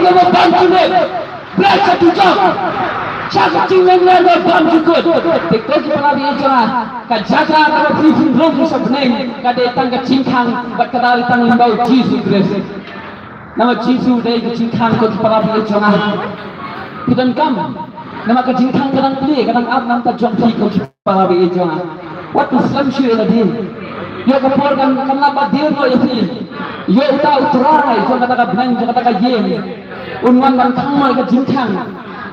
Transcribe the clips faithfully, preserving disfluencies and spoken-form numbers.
Kaba bam jukut, bret ka tu jong. Sha ka jingïaid kaba bam jukut. Te ko ki para bangeit jong nga, ka jaka kaba phi phin rung sha bneng ka dei tang ka jingkhang bad ka dei tang lyngba u Jisu Khrist. Namar u Jisu u dei ka jingkhang ko ki para bangeit jong nga. Phi donkam. Namar ka jingkhang ka dang plie, ka dang ap na ka bynta jong phi ko ki para bangeit jong nga. Wat phi slem shuh ïa lade. Ïa ka por kan, kan lap ba dei ruh ïa phi. Ïa uta u Trai jong kata ka bneng, jong kata ka ïing, un wan ban khang noh ïa ka jingkhang.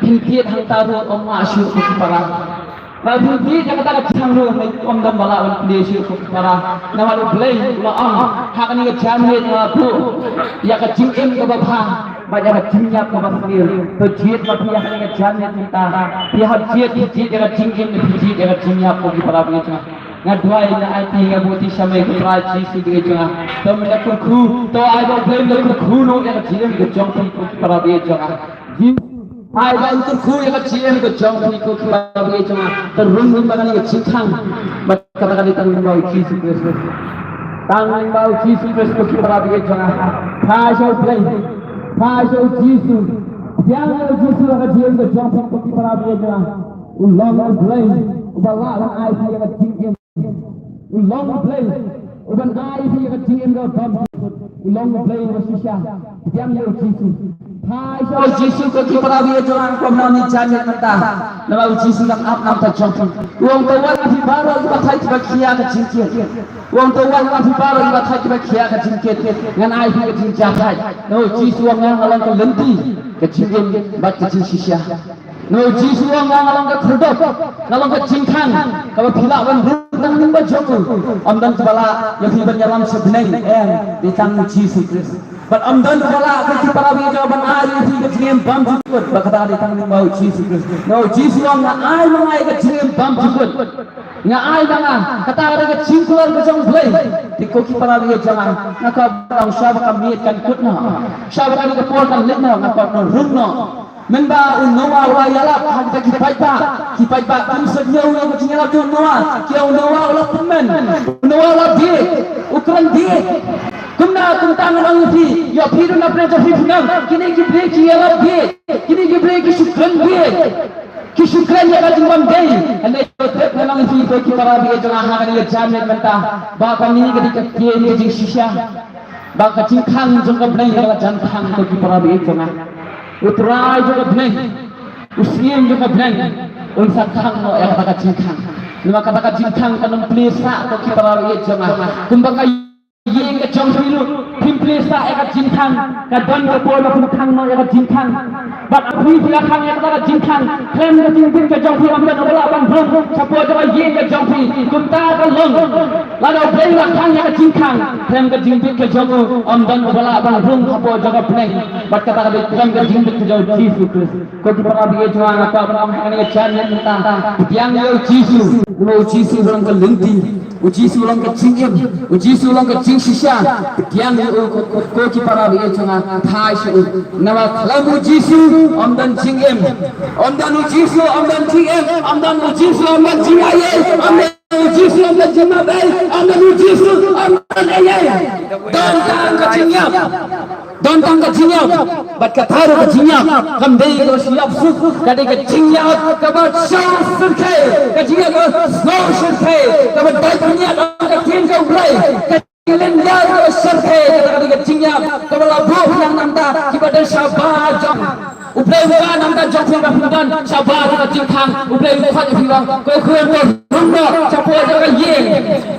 Phin thied hangta ruh ym lah shuh ko ki para. Ba phin thied ïa kata ka jingkhang ruh ym don ba lah ban plie shuh ko ki para. Namar U Blei u la ong ha kane ka janmiet, nga la buh ïa ka jingim kaba bha bad ïa ka jingïap kaba sniew. To jied ma phi ha kane ka janmiet mynta. Phi hap jied, jied ïa ka jingim, jied ïa ka jingïap ko ki para bangeit jong nga. Nga duwai, nga aiti, nga buh ïa phi sha mei ko Trai Jisu bangeit jong nga. To men da kyrkhu, to ai ba U Blei men da kyrkhu noh ïa ka jingim ka jong phi ko ki para bangeit jong nga. Jisu, ai ba un kyrkhu ïa ka jingim ka jong phi ko ki para bangeit jong nga. To rung lyngba kane ka jingkhang. Bad kata ka dei tang lyngba u Jisu Khrist. Tang lyngba u Jisu Khrist ko ki para bangeit jong nga. Phai sha U Blei. Phai sha u Jisu. Pdiang ïa u Jisu ha ka jingim ka jong phi ko ki para bangeit jong nga. U long U Blei uba lah ban ai phi ïa ka jingim. U long U Blei uban ai phi ïa ka jingim kaba bymjukut. U long U Blei uba shisha. Pdiang ïa u Jisu. Phai sha u Jisu ko ki para bangeit jong nga, kumno ne jan ïa mynta. Namar u Jisu u dang ap na ka bynta jong phi. U ong to wan ïa phi baroh kiba thait kiba khia ka jingkit. U ong to wan ïa phi baroh kiba thait kiba khia ka jingkit. Ngan ai phi ka jingjia thait. Namar u Jisu u ong nga long ka lynti, ka jingim bad ka jingshisha. Namar u Jisu u ong nga long ka khyrdop, nga long ka jingkhang, kaba phi lah ban rung tang lyngba jong u. Ym don uba lah ïa phi ban ïalam sha bneng, em, dei tang u Jisu Khrist. Bad ym don uba lah ko ki para bangeit jong nga ban ai ïa phi ka jingim bymjukut, bad kata dei tang lyngba u Jisu Khrist. Namar u Jisu u ong nga ai ma nga ïa ka jingim bymjukut. Nga ai ma nga, kata ka dei ka jingkular ka jong U Blei. Te ko ki para bangeit jong nga, nga kwah ban ong shuwa ba ka miet kan kut noh, shuwa ba kane ka por kan leit noh, nga kwah ban ong rung noh. Mynba u Noah u la ïalap ha kita ki paidbah, ki paidbah kim sngewthuh ïa ka jingïalap jong u Noah, ki ong u Noah u la tymmen, u Noah u la bieit, u kren bieit. Kumta, kumta ngan ong ïa phi, ïa phi ruh na pdeng jong phi phin ong, kine ki briew ki ïalap bieit, kine ki briew ki shu kren bieit, ki shu kren ïa ka jingbym dei. Hynrei to tip ngan ong ïa phi ko ki para bangeit jong nga ha kane ka janmiet mynta, ba kane ka dei ka ktien ka jingshisha. Ba ka jingkhang jong ka bneng ka la jan khang ko ki para bangeit jong nga. U Trai jong ka bneng, u Syiem jong ka bneng, un sa khang noh ïa kata ka jingkhang. Namar kata ka jingkhang kan ym plie sah ko ki para bangeit jong nga. Kumba ka ïing ka jong phi ruh phim plie sah ïa ka jingkhang, ka don ka por ba phin khang noh ïa ka jingkhang. Bad phi phi la khang ïa kata ka jingkhang, khlem ka jingbit ka jong phi ym don uba lah ban rung shapoh jong ka ïing ka jong phi. Kumta ka long. Lada U Blei u la khang ïa ka jingkhang, khlem ka jingbit ka jong u ym don uba lah ban rung shapoh jong ka bneng. Bad kata ka dei khlem ka jingbit ka jong u Jisu Khrist. Ko ki para bangeit jong nga, nga kwah ban ong ha kane ka janmiet mynta, pdiang ïa u Jisu. Namar u Jisu u long ka lynti, u Jisu u long ka jingim, u Jisu u long ka jingshisha. Pdiang ïa u ko, ko, ko ki para bangeit jong nga, phai sha u. Namar khlem u Jisu ym don jingim. Ym don u Jisu ym don jingim. Ym don u Jisu ym don jingaiei. Ym don u Jisu ym don jingmabei. Ym don u Jisu ym don eiei. Don tang ka jingïap. Don tang ka jingïap. Bad kata ruh ka jingïap kam dei ka jingïap suk, ka dei ka jingïap kaba sha shyrkhei, ka jingïap kaba sha shyrkhei, kaba dei ka jingïap ka ktien ka U Blei. Ka jingïap kaba shyrkhei, kata ka dei ka jingïap kaba la buh biang na bynta kiba don shabar jong U Blei. Wan na bynta jong phi ba phin don shabar ka jingkhang. U Blei u khot ïa phi, u ong ko khun, to rung noh shapoh jong ka ïing.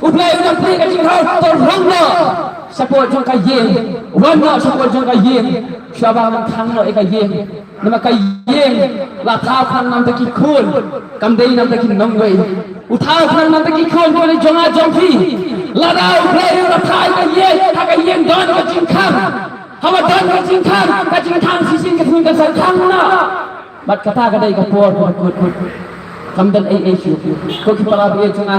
U Blei u ong phi ka jingkhang, to rung noh shapoh jong ka ïing. Wan noh shapoh jong ka ïing. Shuwa ba ngan khang noh ïa ka ïing. Namar ka ïing la thaw khang na bynta ki khun, kam dei na bynta ki nongwei. U thaw khang na bynta ki khun, ki jong nga jong phi. Lada U Blei u la thaw ïa ka ïing, ha ka ïing don ka jingkhang. Haba don ka jingkhang, ka jingkhang shisien ka jingkhang sa khang noh. Bad kata ka dei ka por ka kut kut. Kam don ei ei shuh. Ko ki para bangeit jong nga,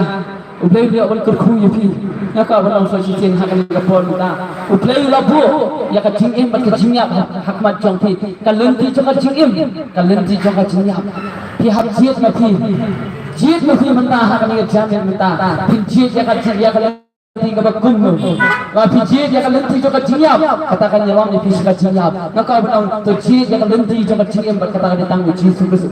U Blei u ïoh ban kyrkhu ïa phi. Nga kwah ban ong sa shisien ha kane ka por mynta, U Blei u la buh ïa ka jingim bad ka jingïap ha, ha khmat jong phi. Ka lynti jong ka jingim, ka lynti jong ka jingïap. Phi hap jied ma phi. Jied ma phi mynta ha kane ka janmiet mynta. Phin jied ïa ka jingïap, ïa ka Lynti kaba kumno. Ba phi jied ïa ka lynti jong ka jingïap, kata kan ïalam ïa phi sha ka jingïap. Nga kwah ban ong, to jied ïa ka lynti jong ka jingim bad kata ka dei tang U Jisu Khrist.